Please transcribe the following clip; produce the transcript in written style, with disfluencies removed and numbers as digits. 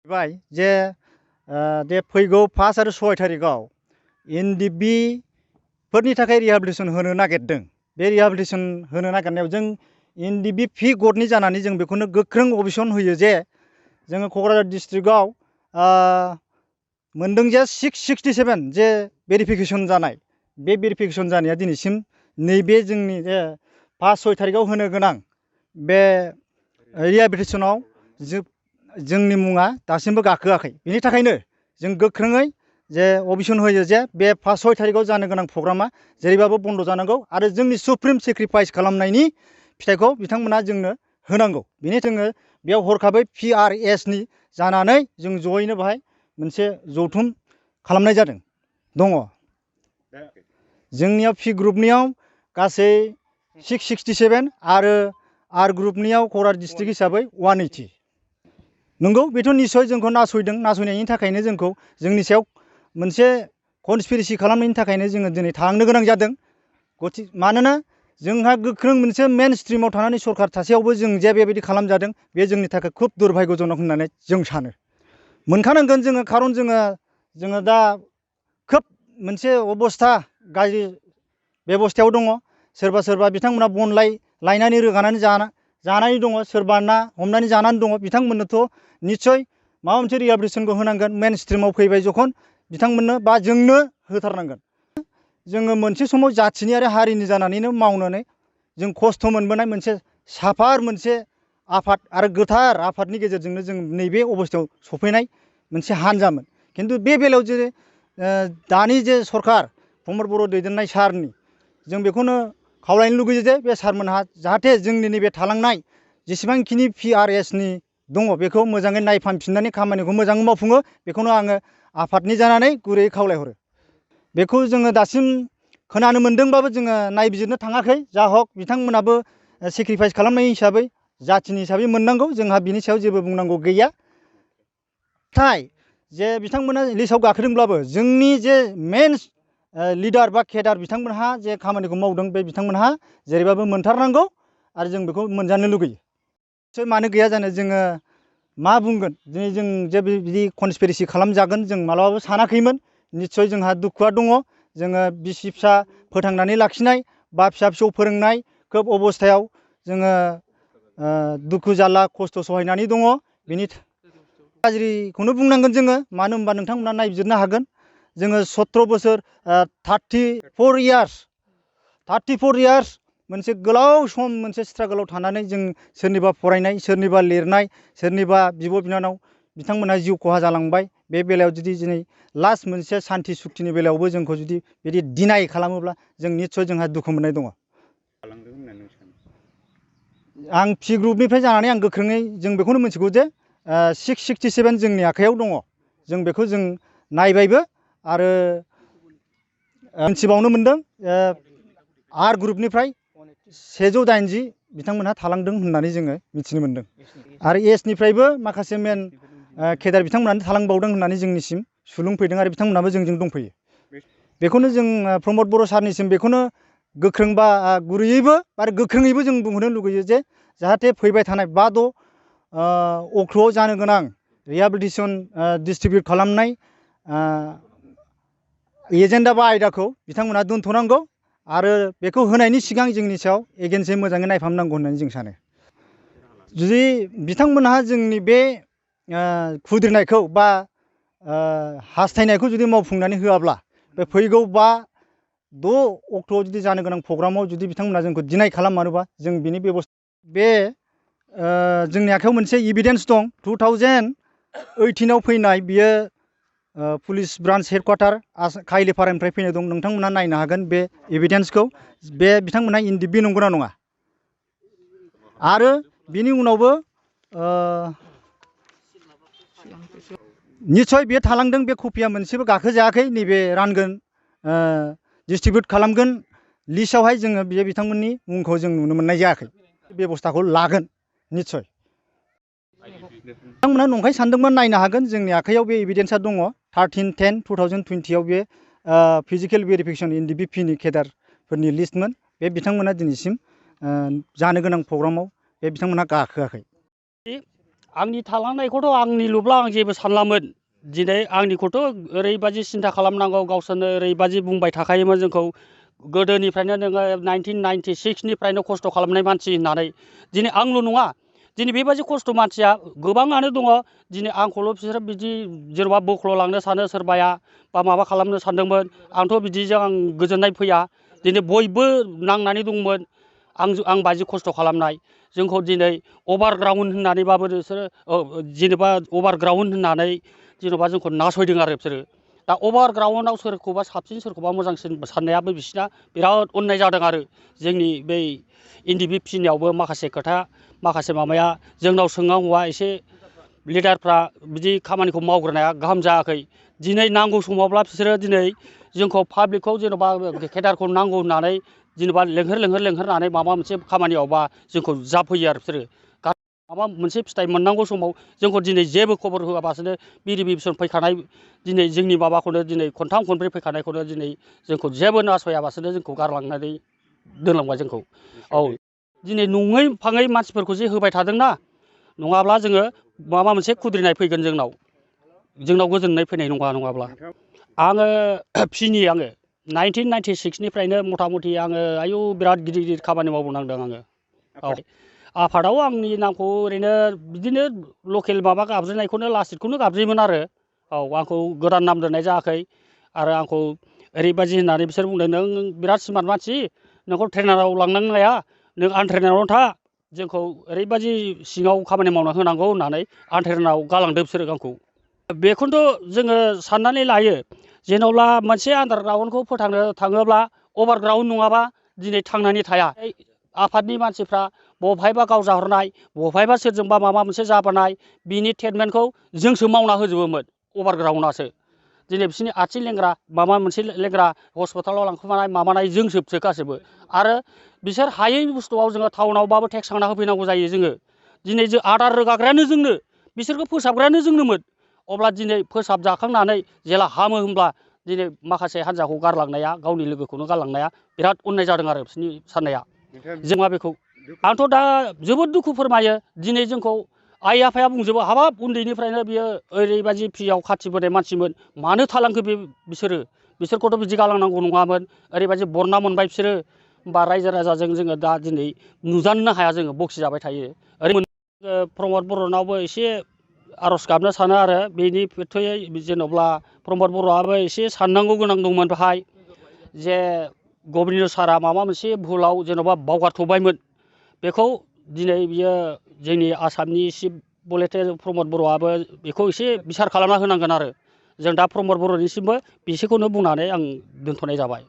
जे दे फैगौ 5 आरो 6 थारिखआव एनडिबि फोरनि थाखाय रिहाबिलिटेसन होनो नागिरदों। बे रिहाबिलिटेसन होनो नागिरनायाव जों एनडिबि पि गडनि जानानै जों बेखौनो गोख्रों अबिसन होयो जे जोङो क'क्राझार डिस्ट्रिक्टआव मोनदों जे 667 जे भेरिफिकेसन जानाय बे भेरिफिकेसन जानाया दिनैसिम नैबे जोंनि जे 5-6 थारिखआव होनो गोनां बे रिहाबिलिटेसनाव जोंनि मुङा दासिमबो गाखोआखै। बेनि थाखायनो जों गोख्रोङै जे अबिसन होयो जे बे 5-6 थारिखआव जानो गोनां प्रग्रामा जेरैबाबो बन्द जानांगौ आरो जोंनि सुप्रिम सेक्रिफाइस खालामनायनि फिथाइखौ बिथांमोना जोंनो होनांगौ। बेनि जोङो बेयाव हरखाबै PRSनि जानानै जों जयैनो बाहाय मोनसे जथुम खालामनाय जादों दङ। जोंनियाव पि ग्रुपनियाव गासै 667 आरो आर ग्रुपनियाव क'क्राझार डिस्ट्रिक्ट हिसाबै 180। नंगौ बेथ' निस्सय जोंखौ नासयदों। नासयनायनि थाखायनो जोंखौ जोंनि सायाव मोनसे कनस्पिरेसि खालामनायनि थाखायनो जोङो दिनै थांनो गोनां जादों। मानोना जोंहा गोख्रों मोनसे मेन स्ट्रिमाव थानानै सरकार थासेयावबो जों जे बेबायदि खालामजादों बे जोंनि थाखाय खुब दुर्भाग्यजनक होननानै जों सानो। मोनखानांगोन जोङो खारन जोङो दा खोब मोनसे अबस्था गाज्रि बेबस्थायाव दङ। सोरबा बिथांमोना बन लायनानै रोगानानै जानानै दङ, सोरबा ना हमनानै जानानै दङ। बिथांमोननोथ' निस्सय माबा मोनसे रिहाबिलिटेसनखौ होनांगोन। मेन स्ट्रिमाव फैबाय जखन बिथांमोननो बा जोंनो होथारनांगोन। जोङो मोनसे समाव जाथिनि आरो हारिनि जानानैनो मावनानै जों खस्थ' मोनबोनाय मोनसे साफार मोनसे आफाद आरो गोथार आफादनि गेजेरजोंनो जों नैबे अबस्थायाव सफैनाय मोनसे हान्जामोन। खिन्थु बे बेलायाव जे दानि जे सरकार प्रमद बर' दैदेननाय सारनि जों बेखौनो खावलायनो लुगैयो जे बे सारमोनहा जाहाथे जोंनि नैबे थालांनाय जेसेबांखिनि PRSनि दङ बेखौ मोजाङै नायफामफिननानै खामानिखौ मोजाङै मावफुङो। बेखौनो आङो आफादनि जानानै गुरैयै खावलायहरो। बेखौ जोङो दासिम खोनानो मोन्दोंबाबो जोङो नायबिजिरनो थाङाखै। जा हक बिथांमोनाबो सेक्रिफाइस खालामनाय हिसाबै जाथिनि हिसाबै मोननांगौ, जोंहा बिनि सायाव जेबो बुंनांगौ गैया। नाथाय जे बिथांमोना लिस्टआव गाखोदोंब्लाबो जोंनि जे मेन लिडार बा केडार बिथांमोनहा जे खामानिखौ मावदों बे बिथांमोनहा जेरैबाबो मोनथारनांगौ आरो जों बेखौ मोनजानो लुगैयो। मानो गैया जानो, जोङो मा बुंगोन दिनै जों जे बिदि कनस्पिरेसि खालामजागोन जों मालाबाबो सानाखैमोन। निस्सय जोंहा दुखुआ दङ। जोङो बिसि फिसा फोथांनानै लाखिनाय बा फिसा फिसौ फोरोंनाय खोब अबस्थायाव जोङो दुखु जारला खस्थ' सहायनानै दङ। बेनि गाज्रिखौनो बुंनांगोन जोङो, मानो होनबा नोंथांमोना नायबिजिरनो हागोन। जोङो 17 बोसोर 34 इयार्स मोनसे गोलाव सम मोनसे स्ट्रागोलाव थानानै जों सोरनिबा फरायनाय, सोरनिबा लिरनाय, सोरनिबा बिब' बिनानाव बिथांमोनहा जिउ खहा जालांबाय। बे बेलायाव जुदि दिनै लास्ट मोनसे सान्थि सुक्तिनि बेलायावबो जोंखौ जुदि बिदि डिनाय खालामोब्ला जों निस्सय जोंहा दुखु मोननाय दङ। आं पि ग्रुपनिफ्राय जानानै आं गोख्रोङै जों बेखौनो मिथिगौ जे 667 जोंनि आखायाव दङ। जों बेखौ जों नायबायबो आरो मिथिबावनो मोनदों आर ग्रुपनिफ्राय 180 बिथांमोनहा थालांदों होननानै जोङो मिथिनो मोनदों। आरो एसनिफ्रायबो माखासे मेन केडार बिथांमोनानो थालांबावदों होननानै जोंनिसिम सुलुं फैदों आरो बिथांमोनाबो जोंजों दंफैयो। बेखौनो जों प्रमद बर' सारनिसिम बेखौनो गोख्रों बा गुरैयैबो आरो गोख्रोङैबो जों बुंहरनो लुगैयो जे जाहाथे फैबाय थानाय 5-6 अक्ट'आव जानो गोनां रिहाबिलिटेसन डिस्ट्रिबिउट खालामनाय एजेन्डा बा आयदाखौ बिथांमोना दोनथ'नांगौ आरो बेखौ होनायनि सिगां जोंनि सायाव एगेन्सै मोजाङै नायफामनांगौ होननानै जों सानो। जुदि बिथांमोनहा जोंनि बे खुद्रिनायखौ बा हास्थायनायखौ जुदि मावफुंनानै होआब्ला बे फैगौ 5-6 अक्ट'आव जुदि जानो गोनां प्रग्रामाव जुदि बिथांमोना जोंखौ डिनाय खालामानोबा जों बिनि बेबस्था बे जोंनि आखायाव मोनसे एभिडेन्स दं। 2018आव फैनाय बियो पुलिस ब्रान्च हेडक्वार्टार काइलिपारानिफ्राय फैनाय दं। नोंथांमोना नायनो हागोन बे एभिडेन्सखौ। बे बिथांमोनहा एनडिबि नंगौना नङा। आरो बिनि उनावबो निस्सय बे थालांदों। बे कपिया मोनसेबो गाखोजायाखै। नैबे रानगोन डिस्ट्रिबिउट खालामगोन लिस्टआवहाय जोङो बिथांमोननि मुंखौ जों नुनो मोननाय जायाखै। बेबस्थाखौ लागोन निस्सय। बिथांमोनहा नंखाय सानदोंमोन नायनो हागोन जोंनि आखायाव बे एभिडेन्सआ दङ। 13/10/2020आव बे फिजिकेल भेरिफिकेसन एनडिबि पिनि केडारफोरनि लिस्टमोन। बे बिथांमोना दिनैसिम जानो गोनां प्रग्रामाव बे बिथांमोनहा गाखोआखै। आंनि थालांनायखौथ' आंनिल'ब्ला आं जेबो सानलामोन दिनै आंनिखौथ' ओरैबायदि सिन्था खालामनांगौ गावसोरनो ओरैबायदि बुंबाय थाखायोमोन जोंखौ गोदोनिफ्रायनो नोङो 1996 निफ्रायनो खस्थ' खालामनाय मानसि होननानै दिनै आंल' नङा दिनै बेबायदि खस्थ' मानसिया गोबाङानो दङ दिनै आंखौल' बिसोरो बिदि जेनेबा बोख्ल'लांनो सानो सोरबाया बा माबा खालामनो सानदोंमोन आंथ' बिदिजों आं गोजोननाय फैया दिनै बयबो नांनानै दंमोन आं बायदि खस्थ' खालामनाय जोंखौ दिनै अभारग्राउन्ड होननानैबाबो बिसोरो जेनेबा अभारग्राउन्ड होननानै जेनेबा जोंखौ नासयदों आरो बिसोरो दा अभारग्राउन्डआव सोरखौबा साबसिन सोरखौबा मोजांसिन साननायाबो बिसिना बिराद अननाय जादों आरो जोंनि बै एनडिएफबि फिनायावबो माखासे खोथा माखासे माबाया जोंनाव सोंनां हौवा एसे लिडारफ्रा बिदि खामानिखौ मावग्रोनाया गाहाम जायाखै दिनै नांगौ समावब्ला बिसोरो दिनै जोंखौ पाब्लिकखौ जेनेबा केडारखौ नांगौ होननानै जेनेबा लेंहरनानै माबा मोनसे खामानियावबा जोंखौ जाफैयो आरो बिसोरो माबा मोनसे फिथाइ मोननांगौ समाव जोंखौ दिनै जेबो खबर होआबासोनो बिरिबिसन फैखानाय दिनै जोंनि माबाखौनो दिनै खनथाम खनब्रै फैखानायखौनो दिनै जोंखौ जेबो नासयाबासोनो जोंखौ गारलांनानै दोनलांबाय जोंखौ औ दिनै नङै फाङै मानसिफोरखौ जे होबाय थादोंना नङाब्ला जोङो माबा मोनसे खुद्रिनाय फैगोन जोंनाव गोजोननाय फैनाय नङा नङाब्ला आङो फिनि आङो 1996 निफ्रायनो मथा मथि आङो आयु बिराद गिदिर गिदिर खामानि मावबोनांदों आङो औ आफादाव आंनि नामखौ ओरैनो बिदिनो लकेल माबा गाबज्रिनायखौनो लासितखौनो गाबज्रियोमोन आरो औ आंखौ गोदान नाम दोननाय जायाखै आरो आंखौ ओरैबायदि होननानै बिसोर बुंदों नों बिराद स्मार्ट मानसि नोंखौ ट्रेनाराव लांनांलाया नों आनट्रेनारावनो था जोंखौ ओरैबायदि सिङाव खामानि मावना होनांगौ होननानै आनट्रेनाराव गालांदों बिसोरो आंखौ बेखौनोथ' जोङो साननानै लायो जेनेब्ला मोनसे आन्डारग्राउन्डखौ फोथांनो थाङोब्ला अभारग्राउन्ड नङाबा दिनै थांनानै थाया आफादनि मानसिफ्रा बबेहायबा गावजाहरनाय बबेहायबा सोरजोंबा माबा मोनसे जाबोनाय बिनि ट्रिटमेन्टखौ जोंसो मावना होजोबोमोन अभारग्राउन्डआसो दिनै बिसोरनि आथिं लेंग्रा माबा मोनसे लेंग्रा हस्पिटालाव लांखुमानाय माबानाय जोंसो गासैबो आरो बिसोर हायै बुस्थुआव जोङो टाउनावबाबो टेक्स खांना होफैनांगौ जायो जोङो दिनै जों आदार रोगाग्रायानो जोंनो बिसोरखौ फोसाबग्रायानो जोंनोमोन अब्ला दिनै फोसाबजाखांनानै जेला हामो होमब्ला दिनै माखासे हान्जाखौ गारलांनाया गावनि लोगोखौनो गारलांनाया बिराद अननाय जादों आरो बिसोरनि साननाया जोंहा बेखौ आंथ' दा जोबोद दुखु फोरमायो दिनै जोंखौ आइ आफाया बुंजोबो हाबाब उन्दैनिफ्रायनो बियो ओरैबायदि फ्रियाव खाथिबोनाय मानसिमोन मानो थालांखो बिसोरखौथ' बिदि गालांनांगौ नङामोन ओरैबायदि बरना मोनबाय बिसोरो होमबा रायजो राजाजों जोङो दा दिनै नुजानोनो हाया जोङो बखि जाबाय थायो ओरैनो प्रमद बर'नावबो एसे आर'ज गाबनो सानो आरो बेनि खोथायै जेन'ब्ला प्रमद बर'आबो एसे साननांगौ गोनां दंमोन बेहाय जे गबिन्द सारा माबा मोनसे भुलाव जेन'बा बावगारथ'बायमोन बेखौ दिनै बियो जोंनि आसामनि चिफ बुलेटेर प्रमद बर'आबो बेखौ एसे बिसार खालामना होनांगोन आरो जों दा प्रमद बर'निसिमबो बिसेखौनो बुंनानै आं दोनथ'नाय जाबाय।